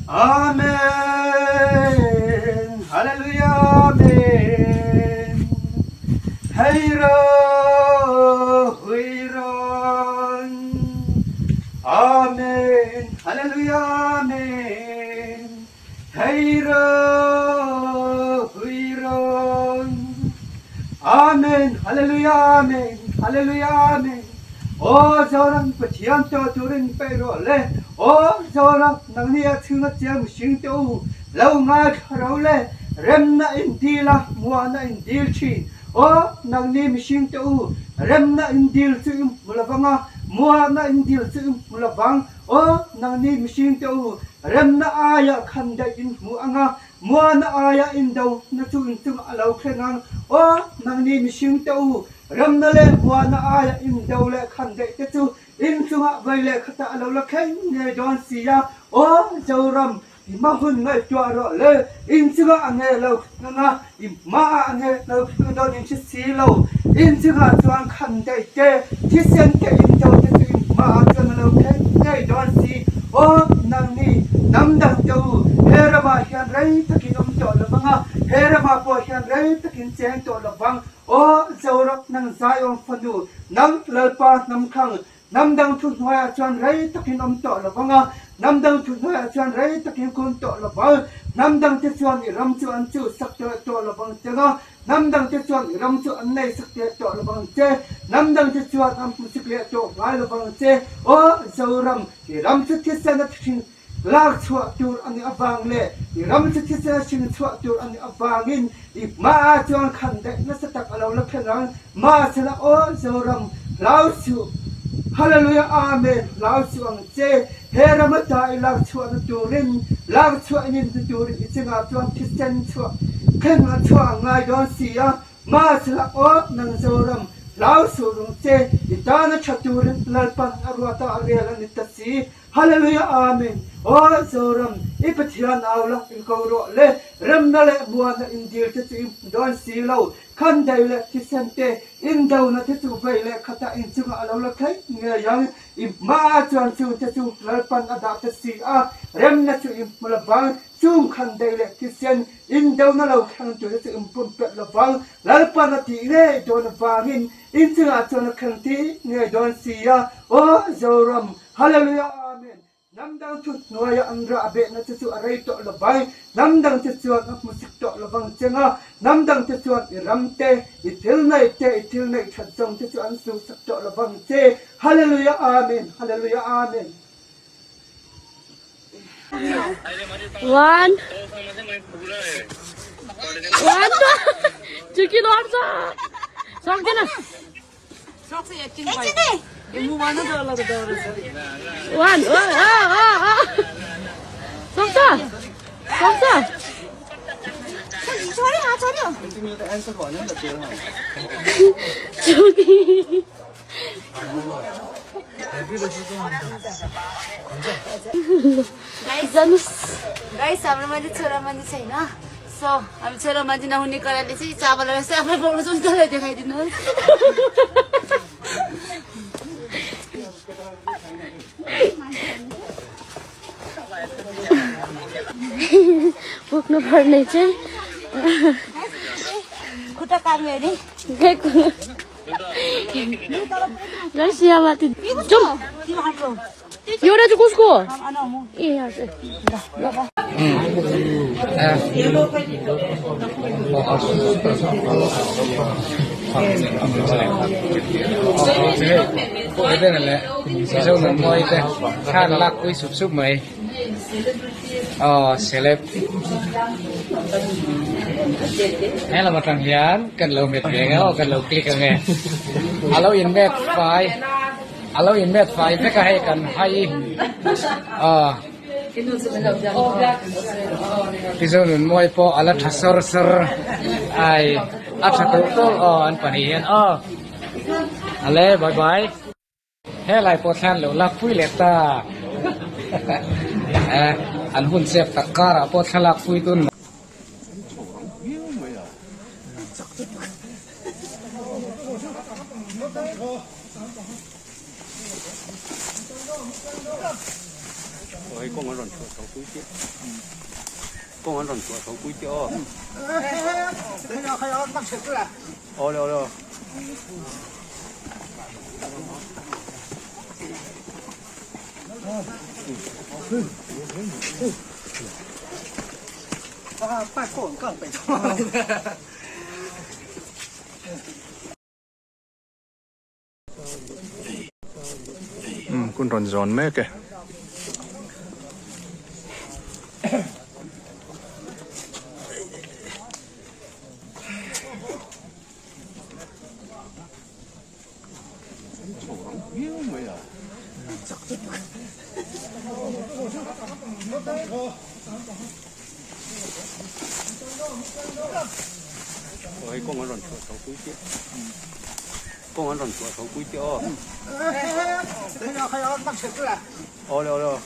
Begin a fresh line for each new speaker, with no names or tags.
Amen Hallelujah Amen Heira Huiran Amen Hallelujah Amen Heira Huiran Amen Hallelujah Amen Hallelujah Amen Aw Zoram Pathian tuah turin peih rawh le Aw Zoram nangni a chhunga chiang mihring te u lo ngaithla ro le remna in dil a muahna in dil thin Aw nangni mihring te u remna in dil chu i hmu lovang a muahna in dil chu i hmu lovang Aw nangni mihring te u remna aia khan daih in hmu anga muahna aia indo na chu in chungah a lo thleng ang Aw nangni mihring te u remna leh muahna aia indo leh khan daih te chu In chungah vai leh khatah a lo la thleng ngei dawn si a, Aw Zoram, i hma hun ngaihtuah rawh le, in chungah a nge lo thleng a, i hmaah a nge lo thleng dawn in hre si lo, in chungah chuan khan daih te, thisen te in do te chu in hmaah chuan a lo thleng ngei dawn si, Aw nangni hnam dang te u, he ramah hian rei takin awm tawh lo vang a, he ramah pawh hian rei takin cheng tawh lo vang, Aw Zoram nang Zion fanu, nang Lalpa hnam khang, hnam dang thu hnuaiah chuan rei takin awm tawh lo vang a, hnam dang thu hnuaiah chuan rei takin kun tawh lo vang. Hnam dangte chuan i ram chu an chu sak teh tawh lo vang che nga, hnam dangte chuan i ram chu an nei sak teh tawh lo vang che, hnam dangte chuan an hmu sik leh tawh ngai lo vang che. Aw Zoram, i ram chu thisen a thin. Lak chhuah tur a nih avang leh i ram chu thisen a hring chhuah tur a nih avangin i hmaah chuan khan daih nasa tak a lo la thleng ang. Mahsela aw Zoram, hlau suh! Hallelujah Amen! Hlau suh ang che! He ram ata i lak chhuahna turin, lak chhuah in inhmu turin i chungah chuan thisen chhuah thleng a chhuah a ngai dawn si a. Mahsela aw nang Zoram, hlau suh rung che! I tana tha turin Lalpan a ruata a rel a ni ta si. Hallelujah Amen Aw Zoram i Pathian au la in ko rawh le remna leh muana in dil te chu i hmu dawn si lo khan dei leh thisen te in dona te chu vei leh khatah in chungah a lo la thleng ngei ang i hmaah chuan chung te chu Lalpan a dah ta si a remna chu i hmu lovang chung khan dei leh thisen in dona lo thleng tur te chu in pumpelh lovang Lalpan a tih ngei dawn avangin in chungah chuan a thleng tih ngei dawn si a Aw Zoram Hallelujah Amen Hnam dang chu hnuaia an rah behna che chu a rei tawh lo vai, hnam dang che chuan a hmusik tawh lo vang cheng a, hnam dang che chuan i ram te, i thil neih te, i thil neih that zawng te chu an suhsak tawh lo vang che. Hallelujah Amen Hallelujah Amen.
One one चुकी लड्छ सक्दैन one सक्छ सक्छ जानुहोस्
गाइस हाम्रो मान्छे छोरा मान्छे छैन सो हामी छोरा मान्छे नहुने कारणले चाहिँ चामल र आफै पकाउनु छ उनीहरूलाई देखाइदिनुहोस्
बोक्नु पर्ने चाहिँ
खुट्टा काट्यो अरे
गाइस यहाँ माथि जाउँ एउटा चाहिँ कसको ए हजुर
Alo in met fai vek a hei kan hai ah Tizonun mawi pawh a la tha sawr sawr ai a tha tawh tawh aw an pahnih hian aw ale bye bye helai pawh thlan loh lak pui leh ta eh an hun chep tak karah pawh thlalak pui tun.
Hei kawng an rawn chhuah chho pui chiah. Kawng an rawn chhuah chho pui chiah aw. Awle awle aw.
Um kun rawn zawn mek e.
Hei kawng an rawn chhuah chho pui chiah. Kawng an rawn chhuah chho pui chiah aw. Awle awle aw.